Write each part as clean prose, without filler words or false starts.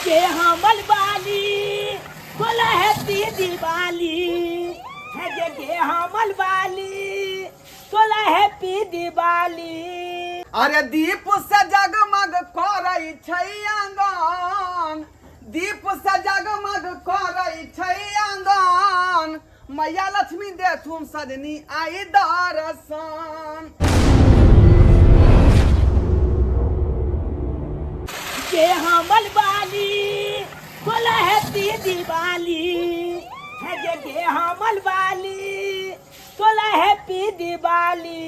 के हमल बाली बोला हैप्पी दिवाली है गे गे हमल बाली तोला हैप्पी दिवाली। अरे दीप से जगमग करै छै आंगन, दीप से जगमग करै छै आंगन, मैया लक्ष्मी देथुन सजनी आई दर्शन। के हमल बाली बोला हैप्पी दिवाली है गे गे हमल बाली तोला हैप्पी दिवाली।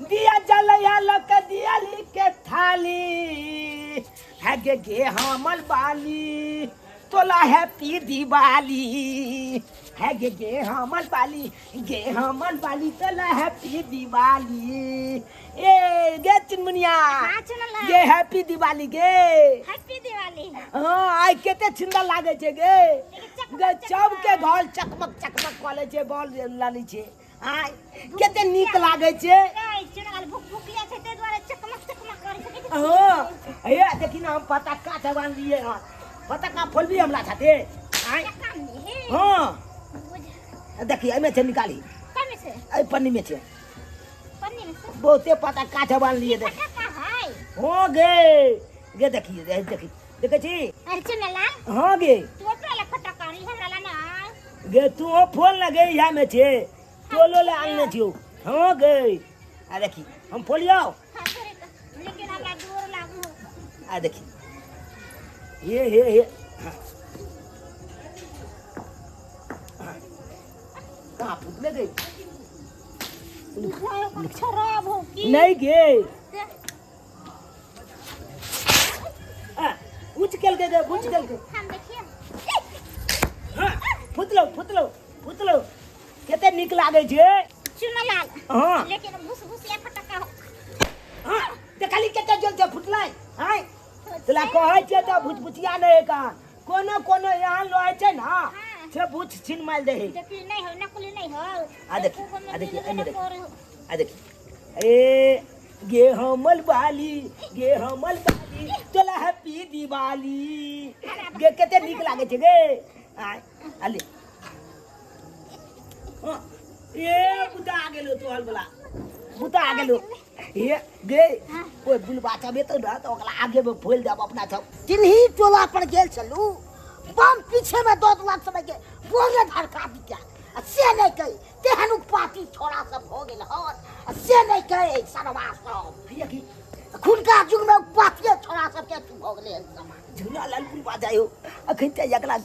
दिया जलया लक दियाली के थाली है गे गे हमल बाली तोला हैप्पी दिवाली है गे गे हमल बाली गे हमल बाली तोला हैप्पी दिवाली। ए गे चुनमुनिया हाँ, चुनला। गे हैप्पी दिवाली गे। हैप्पी दिवाली। हाँ आइ कते सुंदर लागे छै गे। गे सबके घर चकमक चकमक कऽ छै, बॉल लाली छै। आइ कते नीक लागे छै। ए, चुनल भूख भूखिया छै ताहि दुआरे चकमक चकमक करै छै। हाँ हे देखी ना हम पटाखा जवान लिए हँ, पटाखा फोलबी हमरा साथे। आइ हाँ देखी एहिमे छै निकाली। कमे छै? एहि पन्नी में छै। पन्नी में छै? बहुते पटाखा जवान लिए देख। पटाखा है? हाँ गे गे देखी देखी देखै छी। अरे चुनला। हाँ गे। तू अपना ला पटाखा आनली, हमरा ला ना। गे तू ओ फोन लगे इहा में छे, टोलो ले आनने छियो। हाँ गे आ देखी हम फोलियो। हाँ, थोड़े तो, लेकिन हमरा डोर लागू। आ देखी हे हे हे। हाँ। हाँ। कहाँ फुटले गई? खराब हो की? नहीं गे। हाँ, उच केल के गे, उच केल के। हम देखिए। हाँ, फुतलो फुतलो फुतलो कते नीक लागे छै। चुनलाल। हाँ। लेकिन भूस भूसिया फटका हो। हाँ, देखली कते जोर से फुटलै। हाँ, तोला कहै छियै तऽ भुसभुसिया नहि है कहाँ। कोनो कोनो यहाँ लय छै ना, हाँ। से भूस छीन मारि दै है। देखी नहीं हो, नकली नहीं हो। आ देखी, देखो, आ देखी, मिल एहिमे गेलै देखी। कोरो। आ देखी। ए गे हमल बाली गे हमल बाली तोला हैप्पी दिवाली गे कते नीक लागे छै गे। आ आले। हाँ, ए बुता आ गेलो तोहर वाला बुता आ गेलो। हे गे ओइ बुलबा सब एतौ ने तऽ ओकरा आगे में फोलि देब अपना सब। तिन्ही टोला पर गेल छलू, बम पीछे में दऽ देलक समय के बोले धड़का दिया आ से नहीं कही तेहन उत्पाती छोड़ा सब हो गेल हन आ से नहीं कही सरवा सब। भैया की खुनका युग में उत्पाती छोड़ा सब के अथी भऽ गेलै हन समाज। झूला लाल बुलबा जाय हो अखन तऽ एकरा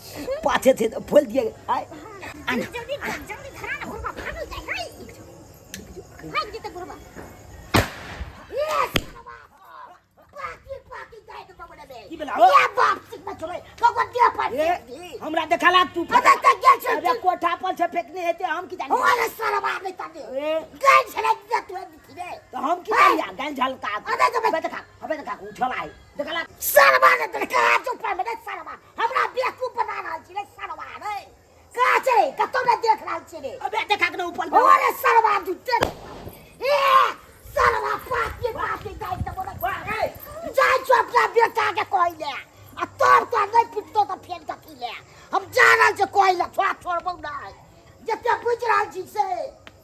पाछे छै तऽ फोलि दिए। आय जल्दी जल्दी जल्दी धरा ना बुलबा भागल जाय है, भाग जेतै बुलबा। ए सरवा सब, पाकी पाकी जाय के बबड़े में। की भेला हो? ए बाप सिख में छोड़े, ककरो देह पर ए, फेंक दी। हमरा देखला तू अबे तऽ गेल छल अबे तू। कोठा पर से फेंकने हेतै हम की जानी। अरे सरवा नहीं ताने। ए। गेल छलै जे तू एने रे। तऽ हम की जानिया, गानि झलका। अबे तऽ अबे देखा, अबे देखा, उठल आइ। देखला। सरवा ने देखा, आज ऊपर में रे सरवा। हमरा बेवकूफ बना रहल छी रे सरवा रे। कहाँ छै? कतौ नहि देख रहल छी रे। अबे देखा के ने ऊपर में। अरे सरवा तू देख। ए सरवा पाती पाती जाय तऽ बोले। वाह, ए। जाय छौ अपना बेटा के कहै ले। आ तोर तो नहि पिटतो तऽ फेर कथी ले। हम जा रहल छी कहै ले, छोड़ा छोड़बौ नहि। जते बुझि रहल छी से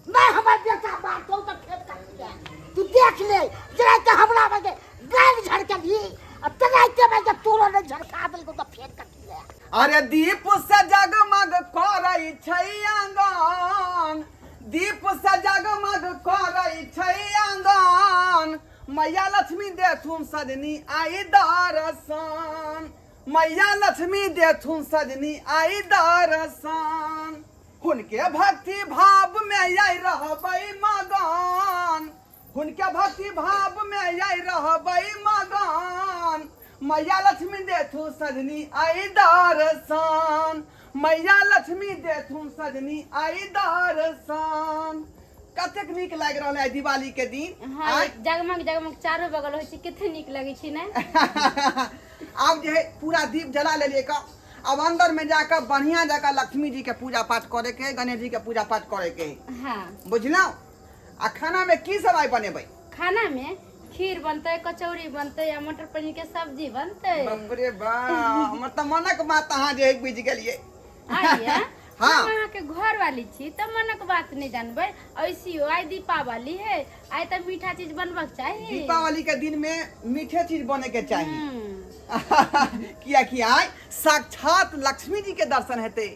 नहि हमर बेटा मारतौ तऽ फेर कथी ले। तू देख ले, जेनाहिते हमरा बगे गालि झड़कलही आ तेनाहिते बगे तोरो नहि झड़का देलकौ तऽ फेर कथी ले। अरे दीप से जगमग करै छै आंगन, दीप से जगमग करै छै आंगन, मैया लक्ष्मी देथुन सजनी आई दर्शन, मैया लक्ष्मी देथुन सजनी आई दर्शन, हुनके भक्ति भाव में आई रहबै मगन, हुनके भक्ति भाव में आई रहबै मगन, मैया लक्ष्मी देथुन सजनी आई दर्शन, मैया लक्ष्मी देथुन सजनी आई दर्शन। कतेक नीक लागि रहल है दिवाली के दिन। हाँ, आँय? जगमग जगमग चारू बगल होइ छै, कते नीक लगै छै ने। आब जे है पूरा दीप जला लेलियै का, अब अंदर में जाकर बढ़िया जगह लक्ष्मी जी के पूजा पाठ करे के, गणेश जी के पूजा पाठ करे के। हाँ। बुझलहुँ? आ खाना में की सब आइ बनेबै? खाना में खीर बनतै, कचौड़ी बनतै आ मटर पनीर के सब्जी बनतै। बाप रे बा, हमर तऽ मनक बात अहाँ जे बुझि गेलियै। आइए। हाँ। हम अहाँके घर वाली छी तऽ मनक बात नहि जानबै? ऐसियो आइ दीपावली है, आइ तऽ मीठा चीज बनबक चाही। दीपावली के दिन में मीठे चीज बने के चाही। हम्म। कियाकि आइ साक्षात लक्ष्मी जी के दर्शन हेतै,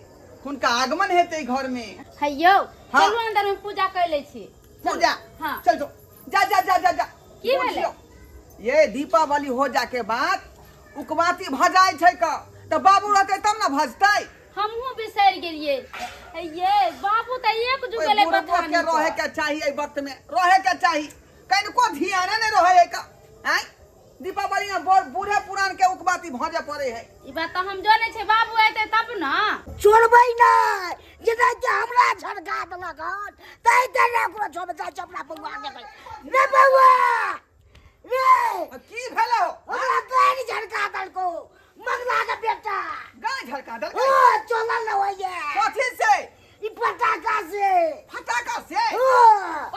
हुनका आगमन हेतै घर में। है यौ। हाँ। चलू, अंदर में पूजा कर लै छी। पूजा? हाँ। चल जो, जा जा जा जा जा। की भेलै? बुझियौ, ये दीपावली हो जाके बाद उकबाती भजाय छै क तऽ बाबू रहतै तब ने भजतै। हमहूँ बिसरि गेलियै। ये बाबू तऽ एक जुग ओहि गेलै बुढ़बो बथानी के रहे पर। के चाही, एहि वक्त में रहे के चाही। कनिको ध्याने नहीं रहे है का आँय, दीपावली में बड़ बूढ़े पुरान के उकबाती भजे पड़े है। ई बात तऽ हम जानै छै, बाबू एतै तब ने। छोड़बै नहि, जेना कि हमरा झटका देलक हन तै तै ओकरो छोड़बै। जाइ छै अपना बौआ के कहि रे, बौआ रे। आ की भेलो? हमरा गाड़ी झटका देलको मंगला के बेटा। गाय झड़का ओ देलकै? चलल न होइए। कथी से? ई पटाखा से। फटाका से? ओ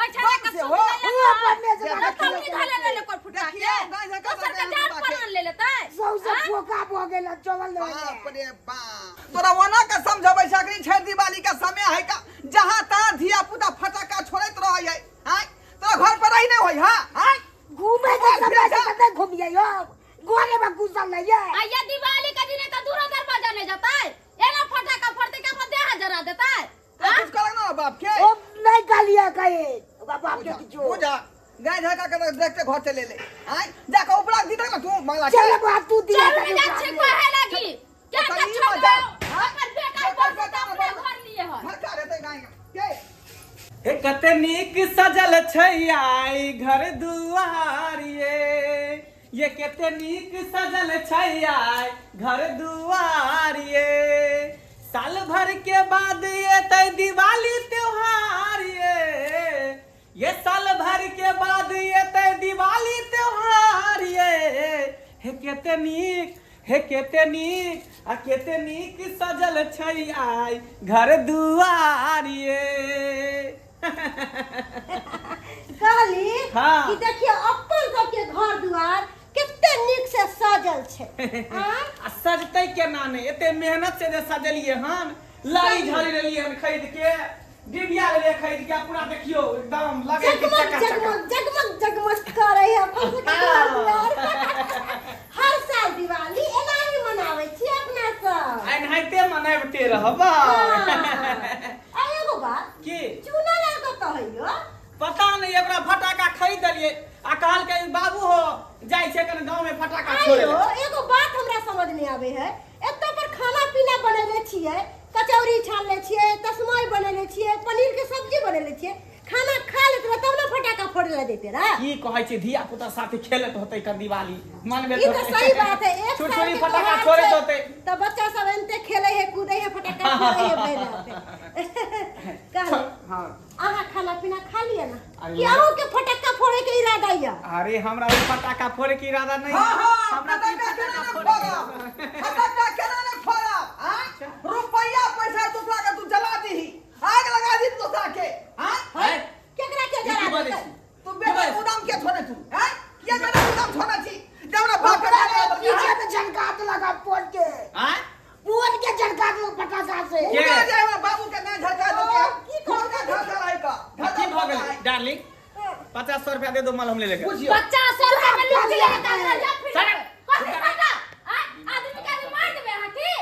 ओइ छाड़ा बम के से हो? ओ अपन जे में तब निकाले ले कोई फुटका के। देखियौ, गाय झड़का दोसर के देलकै जान फुटका के। प्राण ले लेतै। सौसे फोका भऽ गेल, चलल न होइए। बाप रे बाप, तोरा ओना के समझबै सकरी छै। दिवाली के समय है का, जहाँ तहाँ धिया पुता फटाका छोड़ैत रहै है। आँय, तोरा घर पर रही नहीं होई? हाँ आँय, घूमे के समय से तऽ नहि घूमिए, यौ घरे में घुसल नहीं है। आ ये दिवाली के दिन तऽ दूरो दरवाजा नहीं जतै, एना फटाका फोड़तै कि अपन देह जरा देतै। तोरा कुछ करक ना बाप के? ओ नहीं कहलिए कहे ओकरा बाप के किछो। बुझा, गाय झड़का के देखते घर चले ले। आँय, जाके उपरा दी ना तू मंगला के। चल बाप, तू दिया। चलू ने, जाइ छी कहे लागी क्या ओकर क्या ई छोड़ मजा- दो अपन बेटा ओकर पर बेटा अपने घर लिए हन। झड़का रहतै गाय के। हे कते नीक सजल छै आई घर दुआर ये कते नीक सजल छै आई घर दुआर ये, साल भर के बाद एतै दिवाली त्योहार ये साल भर के बाद एतै दिवाली त्योहार ये। हे कते नीक, हे कते नीक आ कते नीक सजल छै आई घर दुआर ये। कहली हाँ। कि देखियो, अपन सबके घर दुआर कते नीक से सजल छै। आँ? आ सजतै केना नहि? एते मेहनत से जे सजलियै हन, लड़ी झड़ी लेलियै हन खरीद के, डिबिया लेलियै खरीद के, आ पूरा देखियौ एकदम लगे कि जगमग चकाचक। जगमग जगमग जगमग करे है अपन सबके घर दुआर। हर साल दिवाली एना ही मनाबै छी अपना सब। एनाहिते मनैबते रहबै। हाँ। आ एगो बात। की? चूना लाल कतऽ है यो? पता नहीं, एकरा फटाका खरीद देलियै आ कहलकै बाबू हो जाइ छै कने गाँव में फटाका छोड़े आइयो लए। एगो बात हमरा समझ नहीं आवे है, एतऽ पर खाना पीना बनेले छियै, कचौड़ी छानले छियै, तस्मई बनेले छियै, पनीर के सब्जी बनेले छियै, खाना खा लेते रह तब ना फटाका फोड़े ला देते रह। की कहै छै, धिया पुता साथे खेलत होतै कर दिवाली मनबैत ई तो होतै। सही बात है, एक साल छुरछुरी के फटाका त्योहार छोड़ैत छै, होतै। तऽ बच्चा सब एनते खेले है, कूदे है, फटाका फोड़े है भरि रात। कहले हाँ। अहाँ खाना पीना खा लिअ ना। अरे कि अहूँ के फटाका फोड़े के इरादा यऽ? अरे, हमरा ओ फटाका फोड़े के इरादा नहीं। हाँ हाँ हमरा तो ई फटाका केना फटाका नहि फोड़े के फोड़ब? फटाका केना नहि फोड़ब? आँय, रुपैया पैसा दूसरा के तू जला दीही, आग लगा दी दूसरा के। आँय? है? केकरा के ई जरा की बजै देतै? छी? तू बेटा गोदाम के छोड़े तू? आँय, किया बेटा गोदाम छोड़े छी जब हमरा बाप के ओकरा जला देलकै? पीछे में झटका देलक हन फोन के। आँय? फोन के झटका देलक पटाखा से। के? उड़ा जाए हमरा बाबू के गाय झड़का देलकै। की कहू? झड़का झड़का रही का की भऽ गेलै डार्लिंग? 50-100 रुपया दे दो, मलहम ले लेके। बुझियो। 50-100 रुपया में लूट ले लेता फिर। सड़क। कथी फायदा? आँय, आदमी के आदमी मार देबै अहाँ की?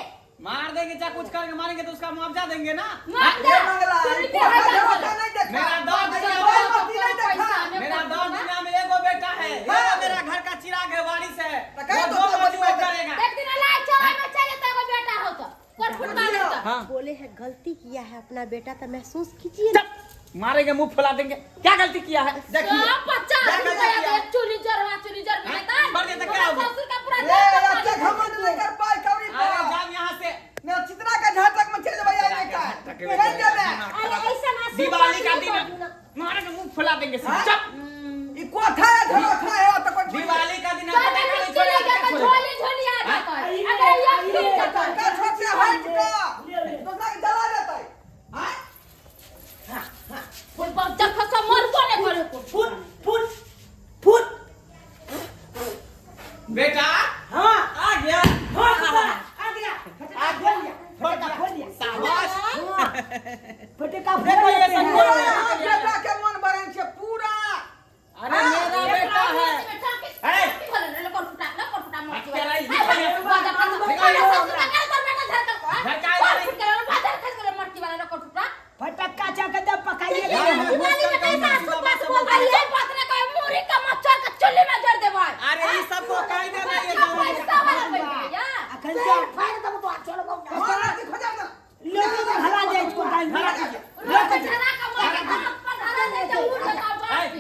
मार देंगे, चाहे कुछ करके मारेंगे तो उसका मुआवजा देंगे ना। मुआवजा? ये मंगला तुम ई के कोठा हजार झड़का नहीं देखा। मेरा दर्द नहीं, से बाल बत्ती नहीं देखा। मेरा दौड़ दुनिया में एगो बेटा है, एगो मेरा घर का चिराग है, वारिस है। तो कहे वो तो जो तो मर्जी वो बचवा दे। करेगा। एक दिन लाइट चलाए में चले तो एगो बेटा हो तो कोन फुटका नहीं तो। हाँ। बोले है गलती किया है अपना बेटा तो महसूस कीजिए ना। चुप! मारेंगे, मुंह फुला देंगे। क्या गलती किया है? देखिए। सौ पचास क्या गलती रुपया किया? दे, चूली जरवा चूली जरवा हाँ? देता। मर जाता क्या होगा? ससुर का पूरा ए देह अच्छा घमंड लेकर पाई कौड़ी अरे पर जाओ यहाँ से। मेरा चित्रा का झटक में चल जेबै आइ का चल जेबै। अरे ऐसा ना दिवाली का दिन मारेंगे, मुंह फुला देंगे सब। हाँ? चुप! ई कोठा है, झरोखा है तो कोई दिवाली का दिन तो फटाका नहीं मिट्टी छोड़ेगा, लगे क्या तो छोड़ेगा? झोली झोली आ जाता है। अगर ये फिर जाता है। का छोट से हट का दूसरा के जला देतै। आँय? कोई बच्चा खसा मरबो नहीं करे को। Foot foot foot. फटक्का चक दे पकाइए ले। दिवाली में कैसा सुपास बोल रही है बात ने कहे मुरी का मच्छर का चुल्ली में जड़ देबै। अरे ई सब को कायदा नहीं है गाँव में। पैसा वाला बन गया। अखन पेड़ तो फाड़ देबो तो छोड़बो ना। मारा की खोजा ना। लोग के धरा जाय छै कोटाई में। लोग धरा का मार के हाथ पर धरा दे तो उड़ जाता बाप।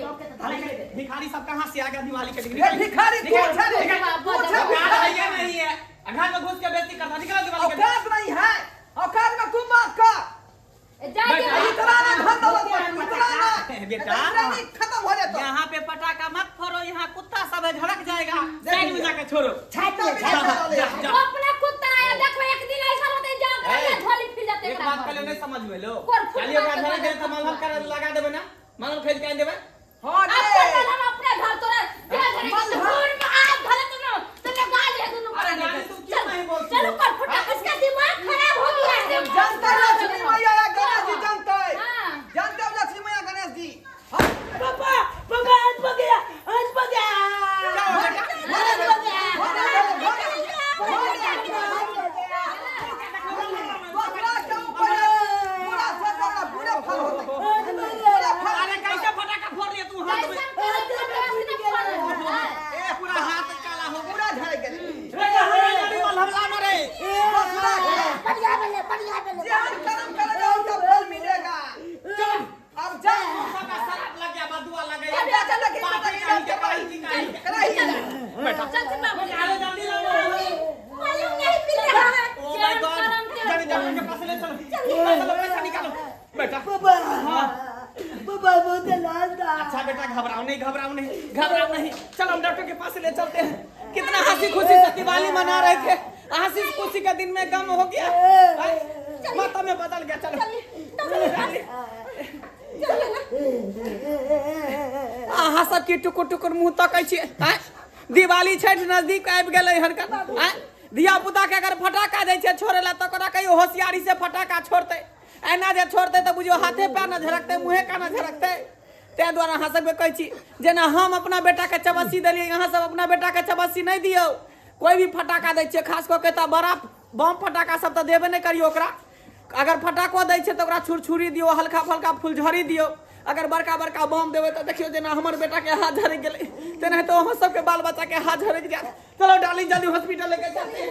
भिखारी सब कहाँ से आ गया दिवाली के दिन? ये भिखारी तू छे रे, तू छे औकात भिखारी। है नहीं है, घर में घुस के बेइज्जती करता, निकल दिवाली के दिन। औकात नहीं है, औकात में तू बात कर। जा दे। इतना ना धन दौलत पर, इतना ना बेटा। इतना नहीं खत्म हो जाता। यहाँ पे पटाखा मत फोड़ो, यहाँ कुत्ता सब है, झड़क जाएगा, साइड में जाके छोड़ो। छाती है, जा, छाती। जा, जा। अपना कुत्ता आया देखो, एक दिन ऐसा होते जा ए, झोली फिर जाते। एक बात पहले नहीं समझ में लो, कोर फुट चलिए ओकरा मार के झड़क गेल तऽ मारल। मलहम कर लगा देबै ना, मलहम खरीद के आनि देबै। हाँ रे। अपन हम अपने घर तोरा जे घरे के दूर में आग धरे तो ना तो लगा ले दोनों। अरे नानी, तू क्यों नहीं बोलती चलो हो? कर फटा, इसका दिमाग खराब हो गया है। जानते लक्ष्मी मैया या गणेश जी जानते? हाँ। जानते हो लक्ष्मी मैया गणेश जी? हाँ। पापा पापा, हाथ पकड़ा, हाथ पकड़ा। क्या हो गया? हाथ पकड़ा। बकरा के ऊपर पूरा सजरा पूरा फल होता है, पूरा फल। अरे कैसे फटाखा फोड़ लिया तू हाथ में? ए पूरा हाथ काला हो गया। पूरा झड़ गेलै। रे रे, मलहम लाना रे। बकरा के बढ़िया भेलै, बढ़िया भेलै। जेहन कर्म करेगा उसका फल मिलेगा। अब जा। सबका शराब लग गया, बदुआ लग गया। अब जा, चल लगी, पापी लगी, कहीं के, लगी, पापी कहीं के। कराही। बेटा चल चल बाबू। अरे जल्दी लाओ। मालूम नहीं मिल रहा है। ओ my God, जल्दी डॉक्टर के पास ले चलो, चलो पैसा निकालो बेटा। पापा पापा, बहुत लाल था। अच्छा बेटा, घबराओ नहीं, घबराओ नहीं, घबराओ नहीं, चलो हम डॉक्टर के पास ले चलते हैं। कितना हंसी खुशी से दिवाली मना रहे थे, हंसी खुशी के दिन में गम हो गया, माता में बदल गया। चलो। अहाँ सबके टुकुर टुकुर मुँह तकै छियै आँय? दिवाली छठि नजदीक आबि गेलै हन आँय? धिया पुता के अगर फटाका दै छै छोड़े ला तऽ ओकरा कहियो होशियारी से फटाका छोड़तै, एना जे छोड़तै तऽ बुझियौ हाथे पैर न झरकतै, मुँहे कान झरकतै। ताहि दुआरे अहाँ सबके कहै छी, जेना हम अपना बेटाके चबस्सी देलियै, अहाँ सब अपना बेटाके चबस्सी नहि दियौ। कोइ भी फटाका दै छियै, खास कऽ के तऽ बड़ा बम फटाका सब तऽ देबे नहि करियौ ओकरा। अगर फटाको दै छै तऽ ओकरा छुरछुरी दियौ, हल्का फल्का फुलझड़ी दियौ। अगर बड़का बड़का बम देबै तऽ देखियौ जेना हमर बेटाके हाथ झरकि गेलै, तेनाहिते अहाँ सबके बाल बच्चाके हाथ झरकि जायत। चलो डार्लिंग, जल्दी हॉस्पिटल लेके चलते हैं।